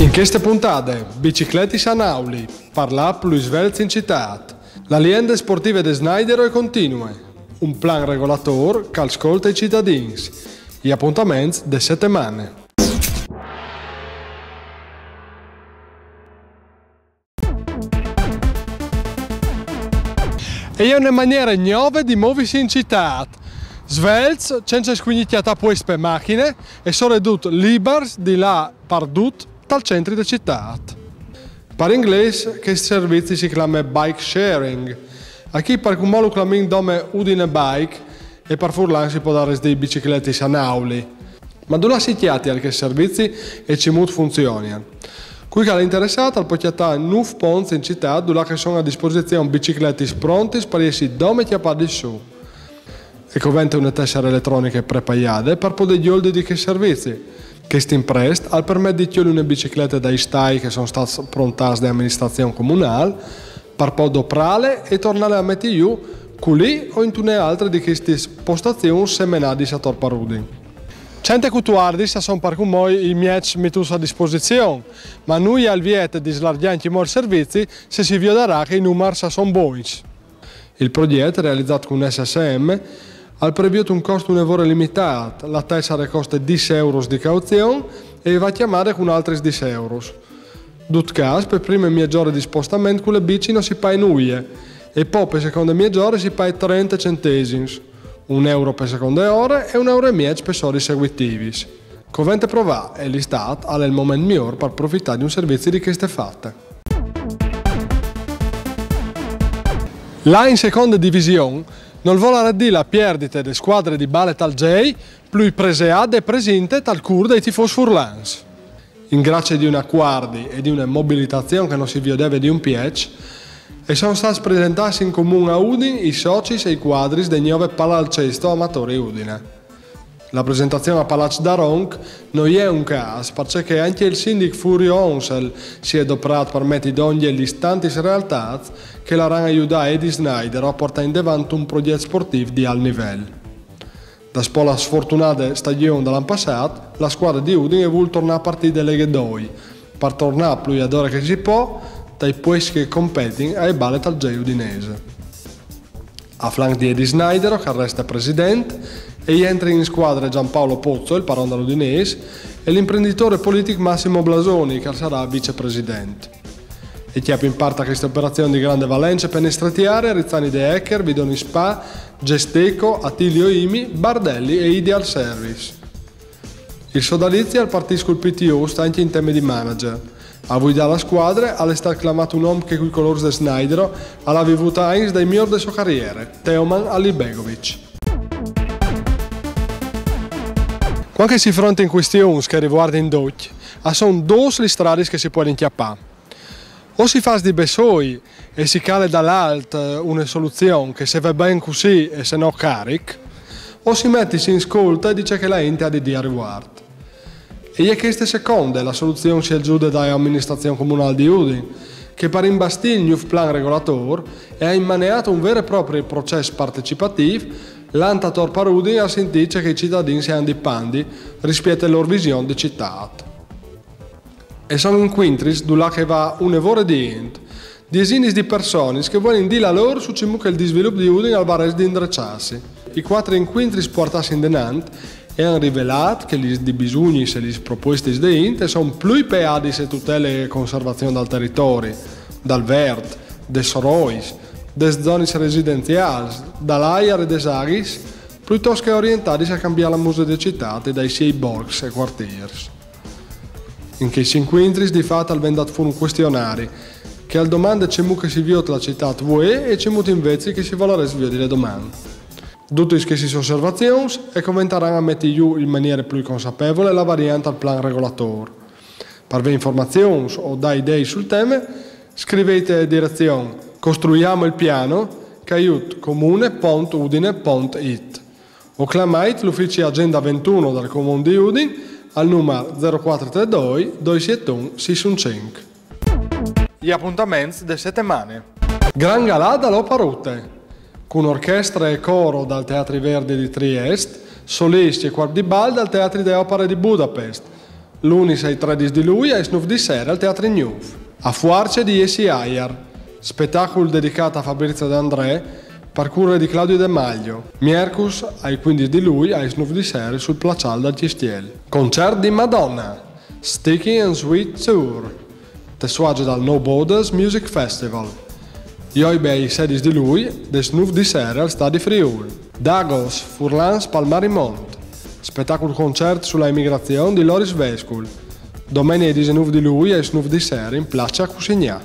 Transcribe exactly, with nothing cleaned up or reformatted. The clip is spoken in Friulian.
In cheste puntade, bicicletis a nauli, par lâ plui svelts in citât. La liende sportive de Snaidero e continue. Un plan regolatôr che al scolte i citadins. I apontaments de setemane. E je une maniere gnove di movisi in citât. Svelts, cence scugnî cjatâ puest pe machine e soredut libars di lâ pardut tal centri de citât. Par inglês, chest servizi si clame bike sharing. Achì par cumò lu clamìn dome Udine Bike e par furlan si podarès dî bicicletis a nauli. Ma dulà si cjatial chest servizi e cemût funzionial? Cui che al è interessât al pues cjatâ nûf ponts in citât dulà che a son a disposizion bicicletis prontis par jessi dome cjapadis sù. E covente une tessare eletroniche prepaiade par podê gjoldi di chest servizi. Chest imprest al permet di cjoli une biciclete dai stai che a son stâts prontâts de aministrazion comunâl, par po doprâle e tornâle a meti jù culì o intune altre di chestis postazions semenadis ator par Udin. Cent e cutuardis a son par cumò i mieçs metûts a disposizion, ma nuie al viete di slargjâ ancjemò il servizi se si viodarà che i numars a son bogns. Il progjet, realizât cun S S M, al previôt un cost une vore limitât, la tessare e coste dîs euros di cauzion e e va cjamade cun altris dîs euros. Dut câs, pe prime mieze ore di spostament cu le bici no si paie nuie, e po pe seconde mieze ore si paie trente centesims, un euro pe seconde ore e un euro e mieç pes oris seguitivis. Covente provâ, e l'Istât al è il moment miôr par profitâ di un servizi di cheste fate. Lâ in seconde division nol volarès dî la pierdite de scuadre di bale tal Gei plui preseade e presinte tal cûr dai tifôs furlans. In gracie di un acuardi e di une mobilitazion che no si viodeve di un pieç, e son stâts presentâts in comun a Udin i socis e i scuadris de gnove palalcesto amatori Udine. La presentazion a Palaç Daronc no je un câs, parcè che ancje il sindic Furio Onsel si è doprât par meti dongje lis tantis realtâts che laran a judâ Edi Snaidero a puartâ indevant un progjet sportîf di alt nivel. Daspò la sfortunade stagjon dal an passât, la scuadre di Udin e vûl tornâ a partî de Leghe doi, par tornâ plui adore che si po, tai puescj che competin ae bale tal Gei udinese. A flanc di Edi Snaidero, che al reste president, e jentrin in scuadre Giampaolo Pozzo, il paron dal Udinês, e l'imprenditôr e politic Massimo Blasoni, che al sarà vicepresident. E cjapin part a cheste operazion di grande valence Penny Stratiare, Rizzani De Ecker, Vidoni Spa, Gesteco, Attilio Imi, Bardelli e Ideal Service. Il sodalizi al partìs cul P T O sta ancje in teme di manager. A vuidâ la scuadre al è stât clamât un om che cui colôrs de Snaidero al à vivût agns dai miôrs de sô cariere, Teoman Alibegovic. Cuant che si frontin cuestions che a rivuardin ducj, a son dôs lis stradis che si puedin cjapâ. O si fâs di bessôi e si cale dal alt, eh, une soluzion che se ve ben cussì e se no caric, o si metìs in scolte di ce che la int e à di dî a rivuart. E je cheste seconde la soluzion sielzude dae aministrazion comunâl di Udin, che par imbastî il gnûf plan regolatôr e à inmaneât un vêr e propri procès partecipatîf, lant ator par Udin a sintî ce che i citadins a àn di pandi rispiet ae lôr vision di citât. E son incuintris dulà che e va une vore di int, desinis di personis che a vuelin dî la lôr su cemût che il disvilup di Udin al varès di indreçâsi. I cuatri incuintris puartâts indenant a àn rivelât che lis dibisugnis e lis propuestis de int a son plui peadis ae tutele e conservazion dal teritori, dal vert, des rois, des zonis residenziâls, dal aiar e des aghis, pluitost che orientadis a cambiâ la muse de citât e dai siei borcs e cuartîrs. In chescj incuintris, di fat, al ven dât fûr un cuestionari, che al domande cemût che si viôt la citât vuê e cemût invezit che si volarès viodile doman. Dutis chestis osservazions e coventaran a meti jù in maniere plui consapevole la variant al plan regolatôr. Par vê informazions o dâ ideis sul teme, scrivêt ae direzion costruiamo il piano caiut comune pont udine pont it. O clamait l'ufici Agenda ventuno dal Comun di Udin al numar zero cuatri trê doi doi siet un sîs un cinc. I apontaments de setemane. Gran galà da l'Opa Rute, cun orchestre e coro dal Teatri Verdi di Triest, solisti e cuarp di bal dal Teatri de Opare di Budapest, Lunis ai tredis di lui ai snûf di sere al Teatri Gnûf. A fuarce di jessi aiar. Spetacul dedicât a Fabrizio De André par cure di Claudio De Maglio. Miercus ai cuindis di lui ai snûf di sere sul plaçâl dal Cjistiel. Concert di Madonna. Sticky and Sweet Tour. Te suaze dal No Borders Music Festival. Joibe ai sedis di lui, des nûf di sere al Stadi Friûl. Dagos, furlans pal Marimont. Spetacul concert su la emigrazion di Loris Vescul. Domenie ai disenûf di lui ai snûf di sere in place a Cussignà.